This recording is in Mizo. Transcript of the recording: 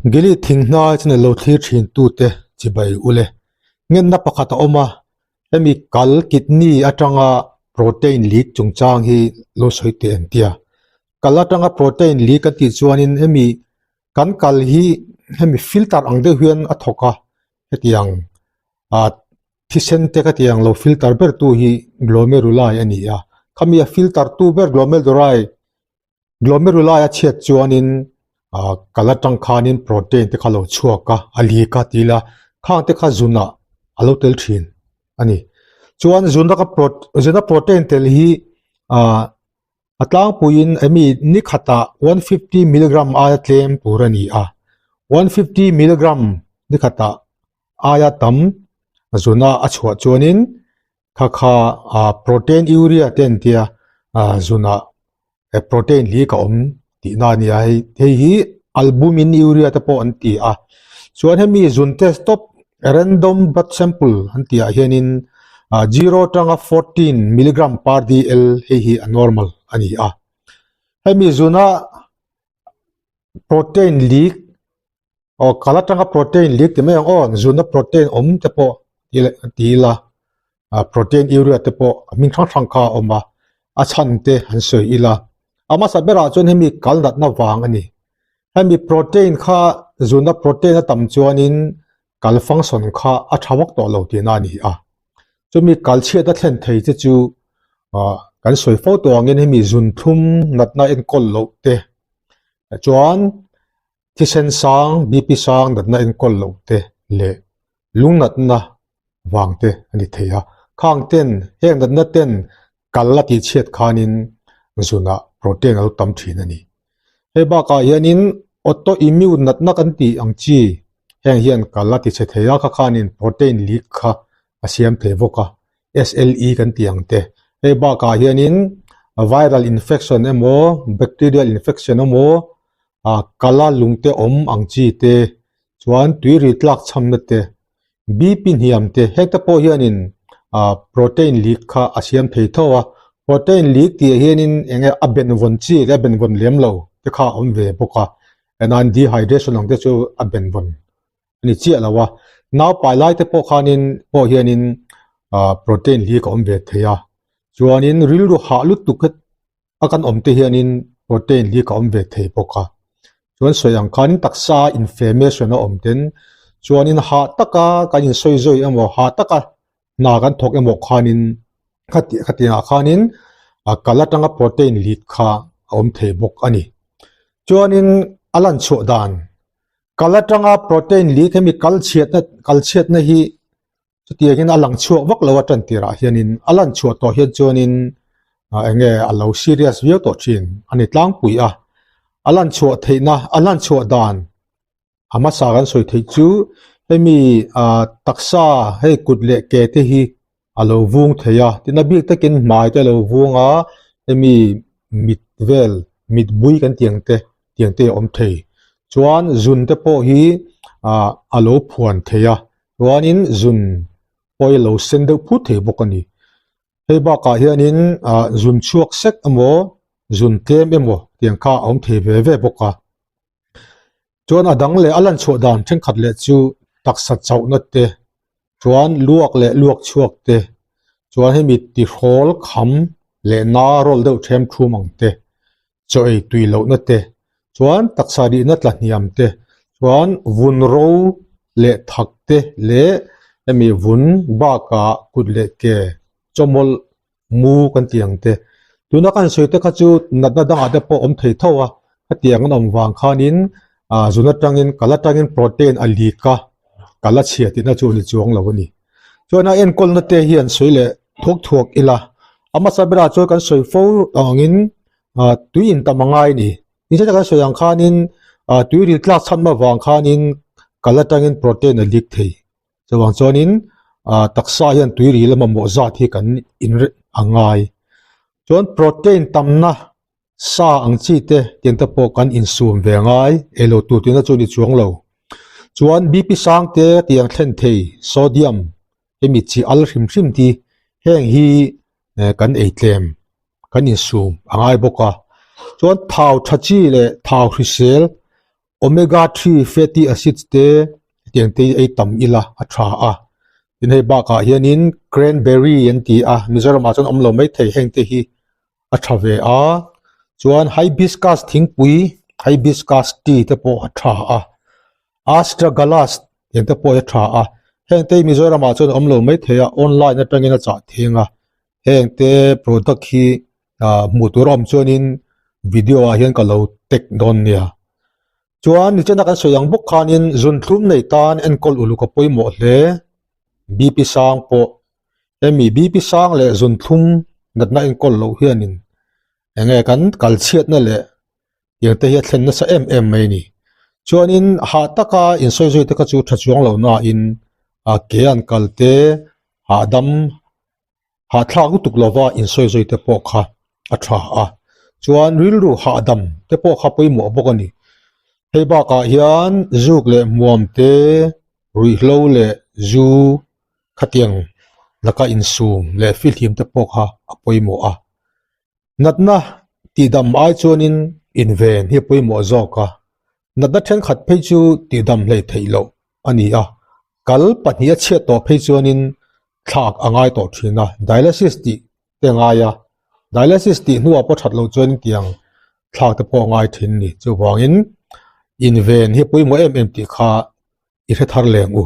Gilead thing hnai channel lo thlir thin tute chibai ule. Ngenna pakhat a awm a, hemi kal kidney atanga protein leak chungchang hi lo sawi teh an tia. Kal atanga protein leak an tih chuanin hemi kan kal hi hemi filter ang deuh hian a thawk a, hetiang ah thisen te ka tih ang lo filter ber tu hi glomeruli a ni a, khami a filter tu ber glomeruli Glomeruli a chhiat chuanin ah kal atang khanin protein te kha lo chhuak a, a leak a tih ila khang te kha zunah a lo tel thin a ni. Chuan zuna ka pro zuna protein tel hi ah a tlangpuiin emi ni khatah 150 milligram aia tlem tur a ni a, 150 milligram ni khatah aia tam zuna a chhuah chuanin Kha kha ah protein urea te an tia ah zunah eh protein hi ka awm tihna a ni a hei hei hi albumin urea te pawh an ti a chuan hemi zun test tawp random blood sample an tih ah hianin ah zero atanga 14 milligram per dl hei hi a normal a ni a hemi zuna protein leak Aw kal atanga protein leak ti mai ang aw zunna protein awm te pawh ti ila ah protein urea te pawh a hming hrang hrang kha a awm a a chhan te an sawi ila a hmasa berah chuan hemi kal natna vang a ni hemi protein kha zunna protein a tam chuanin kal function kha a tha vak tawh lo tihna a ni a chumi kal chhiat a thlen thei te chu ah kan sawi fo tawh angin hemi zun thlum natna enkawl loh te chuan. Thisen sang, BP sang natna enkawl loh te leh lungnatna vang te a ni thei a. Khang ten, heng natna ten kal a tihchhiat khanin zunah protein a lo tam thin a ni. Hei bakah hianin autoimmune natna kan tih ang chi heng hian kal a tichhe thei a, kha khanin protein leak kha a siam thei bawk a, SLE kan tih ang te. Hei bakah hianin viral infection emaw bacterial infection emaw ah kala lung te awm ang chi te chuan tui ri tlak chhamna te BP hniam te heng te pawh hianin ah protein leak kha a siam thei tho a protein leak tih ah hianin eng nge a benvawn chi leh a benvawn lem lo te kha a awm ve bawk a enan dehydration ang te chu a benvawn a ni chiah lo a naupai lai te pawh khanin pawh hianin ah protein leak a awm ve thei a chuanin rilru hah lutuk het a kan awm te hianin protein hi ka awm ve thei bawk a chuan sawi ang khanin taksa inflammation a awm ten chuanin hah taka kan insawi zawi emaw hah taka hna kan thawk emaw khanin khati khatiangah khanin a kal atanga protein leak kha a awm thei bawk a ni chuanin a lan chhuah dan kal atanga protein leak hemi kal chhiatna kal chhiatna hi Chutiangin a lang chhuak vak lo a tan tirah hianin a lan chhuah tawh hian chuanin eng nge a lo serious viau tawh thin a ni tlangpui a. A lan chhuah theihna a lan chhuah dan a hmasa kan sawi theih chu hemi taksa hei kut leh ke te hi a lo vung thei a, tin a bik takin hmai te a lo vung a, hemi mit vel mit bui kan tih ang te tiang te a awm thei. Chuan zun te pawh hi a lo phuan thei a. Chuanin zun pawh hi a lo sen deuh phut thei bawk a ni. Hei bakah hianin ah zun chhuak sek emaw zun tlem emaw tiang kha a awm thei ve ve bawk a. Chuan a dang leh a lan chhuah dan thenkhat leh chu taksa chauhna te chuan luak leh luak chhuak te chuan hemi tihrawl kham leh na rawl deuh them thum ang te chaw ei tui lohna te chuan taksa rihna tla hniam te chuan vun ro leh thak te leh hemi vun bakah kut leh ke chawmawlh mu kan tih ang te tuna kan sawi te kha chu natna dangah te pawh awm thei tho a khatiang an awm vang khanin ah zun atangin kal atangin protein a leak a kal a chhia tihna chu a ni chuang lo a ni chuan a enkawlna te hi an sawi leh thuak thuak ila a hmasa berah chuan kan sawi fo angin ah tui in tam a ngai a ni tin kan sawi ang khanin ah tui ril tlak chhan avang khanin kal atangin protein a leak thei chuvang chuanin ah taksa hian tui ril a mamawh zat hi kan in a ngai chuan protein tamna sa ang chi te tiang te pawh kan insum ve ngai elo tur tihna chu a ni chuang lo chuan BP sang te tiang thlen thei sodium hemi chi al hrim hrim te heng hi kan ei tlem kan insum a ngai bawk a chuan thau tha chi leh thau hrisel. Omega 3 fatty acids te hetiang te hi ei tam ila a tha a. Tin hei bakah hianin cranberry an ti a, Mizoramah chuan awm lo maithei heng te hi a tha ve a. Chuan hibiscus thingpui, hibiscus tea te pawh a tha a. Astragalus tiang te pawh hi a tha a. Heng te hi Mizoramah chuan awm lo maithei a, online atangin a chah theng a. Heng te product hi ah hmuh tur a awm chuanin video ah hian ka lo tag dawn nia. Chuan nichina kan sawi ang bawk khanin zunthlum nei tan enkawl uluk a pawimawh hle. BP sang pawh hemi BP sang leh zunthlum natna enkawl loh hianin eng nge kan kal chhiatna leh tiang te hi a thlen nasa em em mai a ni. Chuanin hah taka insawi zui te kha chu tha chuang lo nain ah ke an kal te hahdam Hahthlak lutuk lova insawi zui te pawh kha a tha a, chuan rilru hahdam te pawh kha pawimawh bawk a ni. Hei bakah hian zuk leh hmuam te, ruihhlo leh zu khatiang laka insum leh fihlim te pawh kha a pawimawh a. Natna tihdam ai chuanin inven hi a pawimawh zawk a, natna thenkhat phei chu tihdam hlei theih loh a ni a, kal pahniha chhiat tawh phei chuanin thlak a ngai tawh thin a, dialysis tih te a ngai a, dialysis tih hnuah pawh that loh chuan tiang thlak te pawh a ngai thin a ni. Chuvangin inven hi a pawimawh em em tih kha i hre thar leng u.